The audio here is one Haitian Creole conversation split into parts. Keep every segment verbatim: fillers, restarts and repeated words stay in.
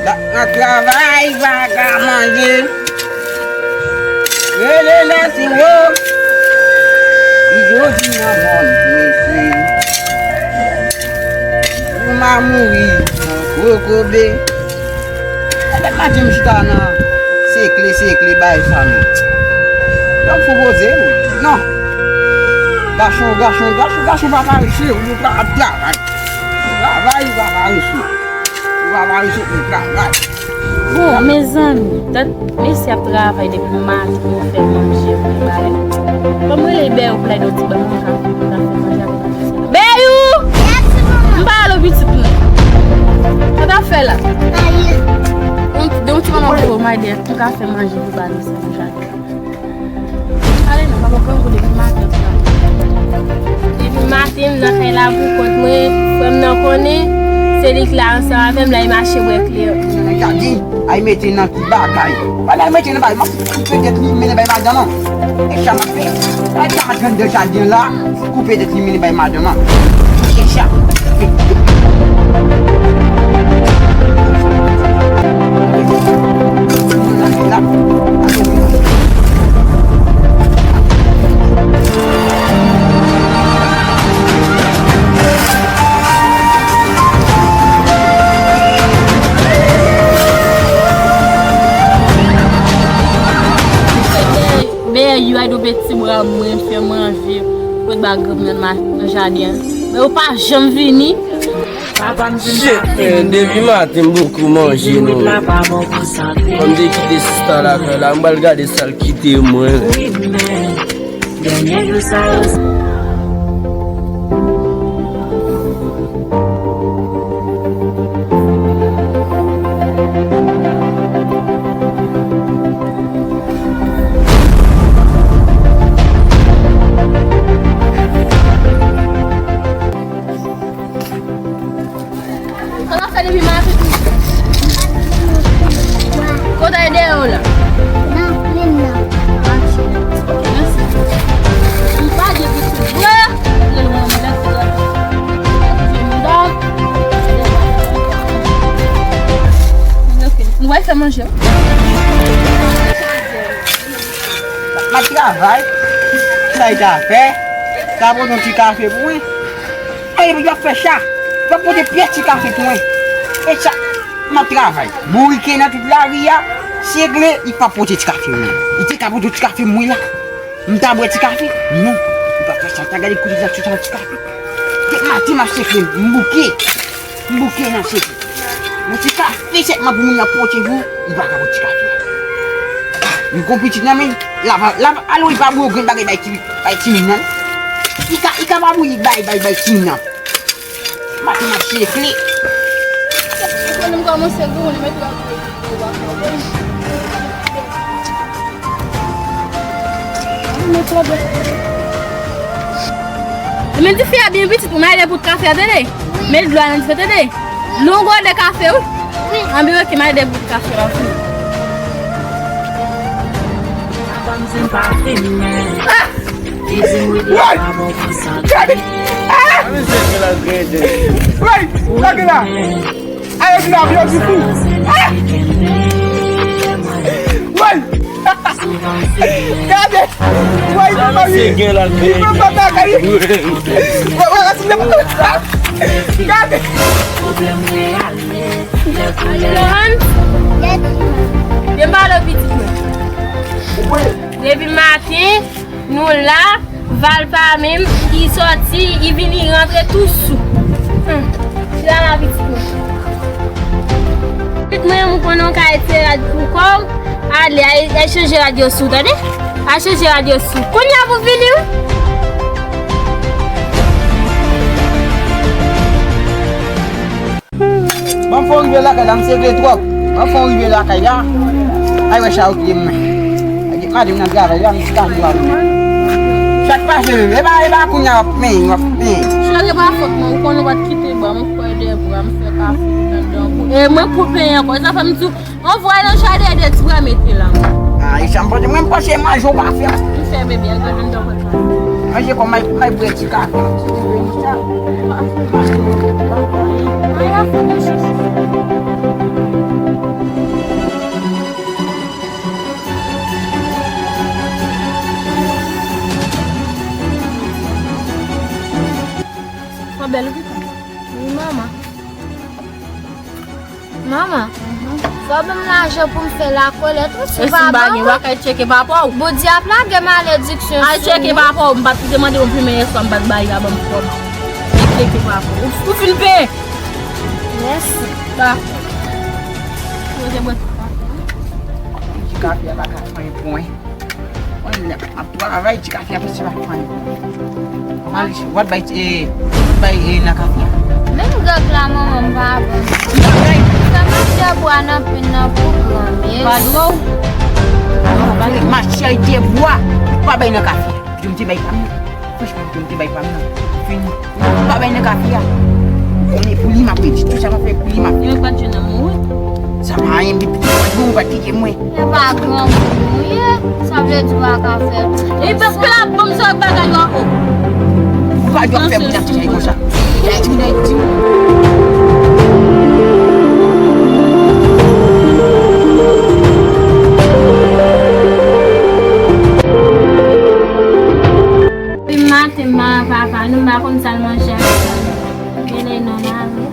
Dak nan travay, pa ka manje. Rele lè si wo. Li jodi nan mòn prese. Pou m a mouri nan kokobe. Ebyen, maten m chita nan sekle, sekle, bay sa non. Donk, fò poze, non. Gason, gason, gason, gason pa parese, ou pa ap travay. Travay, ou pa parese. Ou pa parese, ou travay. Bon, mezanmi, dat mesye ap travay depi maten, pou fè manje, pou li ba yo. Ban m rele Bèyou pou l al yon ti ban m yon ka, pou l al fè manje avèk mesye. Bèyou! M pale pitit mwen. Sa t ap fè la? Yon, yon ti ban m yon ka, m ka fè manje pou ba mesye manje. Ale non, papa, pran kou depi maten. Depi maten, m nan kay la pou kont mwen. Frè m nan konnen, se li k la ansanm avè m, la, li mache bwè kleren. Jaden, ay mete nan ki bagay. Wala, ay mete nan bagay. M ap koupe tèt li, mennen bay madanm an. E sa m ap fè. Ay, sa m ap jwenn de jaden la. Koupe tèt li, mennen bay madanm an. Kèt sa. Bèyou, ay dope ti bra mwen, fè manje, pou ba granm nan nan jaden an. Men yo pa janm vini. Shit, man, depi maten m poko manje non. Fò m te kite sista lakay la, m pral gade sa l kite mwen. Sa w ap fè depi maten? Kote w ye deyò la? Nan plim nan. Mèsi. M pa gen pitit vre. Nou wè fè manje. M ap travay. Sa e ka fè. Ka pote yon ti kafe pou mwen. Ay, y ap fè sa. Y ap pote pyès ti kafe pou mwen. E sa, m ap travay. Bourike nan tout lari a. Segle, li pa pote ti kafe mwen. Li te ka pote ti kafe mwen la. M ta bwè ti kafe. Non, li pa fè sa. Ta gade kote l ap soti ak ti kafe. Depi maten m ap segle, m bouke. M bouke nan segle. Yon ti kafe sèlman pou moun nan pote pou li pa ka bwè ti kafe. Li gon pitit nan men l, la, la, alo li pa bouyi grenn bagay bay ti, bay timoun nan. Li ka, li ka pa bouyi bay, bay, bay timoun nan. Maten m ap chire kle. Mwen menm kòmanse gwo, mwen met la. Men di fi a byen pitit pou m ale bout kafe a, tande? Met dlo a nan dife, tande? Longo de kafe, wi. Wi. Anbi, oke, m ale bout kafe la, wi. Ah! Woy! Gade! Ah! Woy! Gade la! Ayo di la vyo di fou! Ah! Woy! Gade! Woy, mami! Li pran papa, gade! Woy, woy, woy, gade! Johan, depi maten, nou la, Val pa menm, li sòti, li vini, li rantre tou sou. Hmm, sila la pitit mwen. Pitit mwen, ou konnen w ka etire rad pou kò w, ale, al, al chanje rad yo sou, tande? Al chanje rad yo sou. Kounye a pou vini, wi. Ban m fè w rive lakay la, m segle twòp. Ban m fè w rive lakay la. Ay wè sa yo kite mwen. Madanm nan travay la, m ti ka jwe avè mwen. Sa k pase menm? E pa, e pa kounye a w ap penyen, w ap penyen. Cheri, e pa fòt mwen, ou konnen w pa t kite bwa, mwen kwè de bwa, m fè kafe anndan. E mwen pou penyen ankò, sa fè m di w, anvoye nan jaden de ti bwa mete la. A, e sa m panse, mwen m panse manje w pa fè. M fè bebe, al gade m ta pral kafe. Manje kòm may, may bwè ti kafe. Ay, a fè m chouchou. Manman, fò ban m lajan pou m fè lakolèt wi, si w pa ban mwen. Wa kay tcheke papa w. Bondye ap lage malediksyon sou ou. Al tcheke papa w, m pa t demande w fimen yèswa, m pa t ba li a ban m kòb. Al tcheke papa w. Ou fin peye. Mèsi. Dakò. Poze bwèt. Ti kafe a pa ka fè pwen. Mwen menm, m ap travay, ti kafe a pase pa pran. Malice, w ap bay, e, w ap bay, e, nan kafe a. Menm grèg la, manman m pa bon. M ap bay. Fè machè bwa nan pen nan pou granmesi. Pa dwòl. Machè de bwa, w ap bay nan kafe a. Yo m te bay pa m nan. Franchman, yo m te bay pa m nan. Fini. Pa bay nan kafe a. Ou konnen pou li m ap redi. Tout sa m ap fè pou li m ap. Yo pa t jwenn nan mwen wi. Sa pa anyen, depi ou pa t kite mwen. Se pa granmoun ou ye, sa vle di w pa ka fè. E paske l ap ban m sa bagay yo ankò. Ou pa dwe fè pou n ap fè konsa. Nèg di, nèg di. Depi maten m pa wè papa nou, m pa konn sa l manje ak sa l bwè. Genlè nan lari.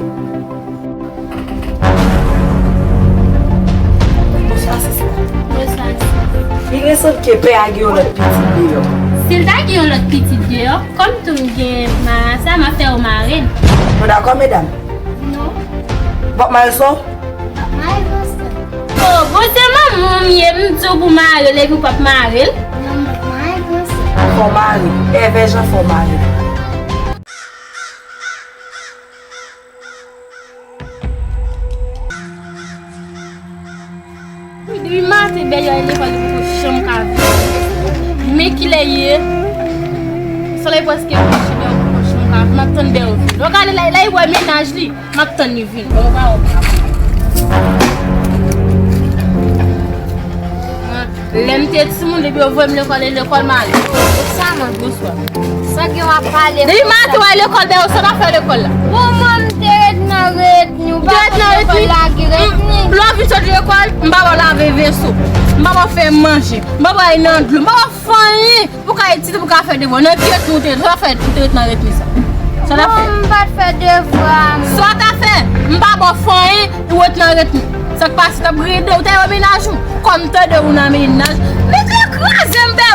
Bonswa, sista. Bonswa, sista. Li gen sant ke pè a gen yon lòt pitit deyò. Si l ta gen yon lòt pitit deyò, kòm tou m gen Marasa, m ap fè yo mare l. Nou dakò, medam? Non. W ap mare sè w? M ap mare gran sè. Oh, bon, se manman m ye, m di w pou mare l, epi w p ap mare l? Non, m ap mare gran sè. Fò w mare l. Èvè Jan, fò w mare l. Depi maten, Bèlya lekòl, li poko janm ka vin. Men kilè ye? Solèy prèske kouche, Bèlya poko janm ka vin. M ap tann Bèlya vin. Ou gade la, la, li wè mennaj li. M ap tann li vin. Bon, ou pa wè m ka vin. Lè m te timoun, depi yo voye m lekòl, e lekòl m ale. Sa, man? Bonswa. Sa gen w ap pale konsa? Depi maten w al lekòl, Bèlya, sa w t ap fè lekòl la? Bon, mwen, m te ret nan retni, ou pa konn lekòl la gen retni. Lè w vin sot lekòl, m pa ba w lave veso. M pa ba w fè manje. M pa ba w al nan dlo. M pa ba w fè anyen. Pou ka etidye, pou ka fè devwa. Nan ki retni ou te ret? Sa w t ap fè, ou te ret nan retni sa? Sa w t ap fè? Non, m pa t fè devwa, non. Sa w t ap fè? M pa ba w fè anyen, ou ret nan retni. Sa k pase, t ap grede, ou te wè mennaj ou. Kòm tande ou nan mennaj. Mete kraze m, bè.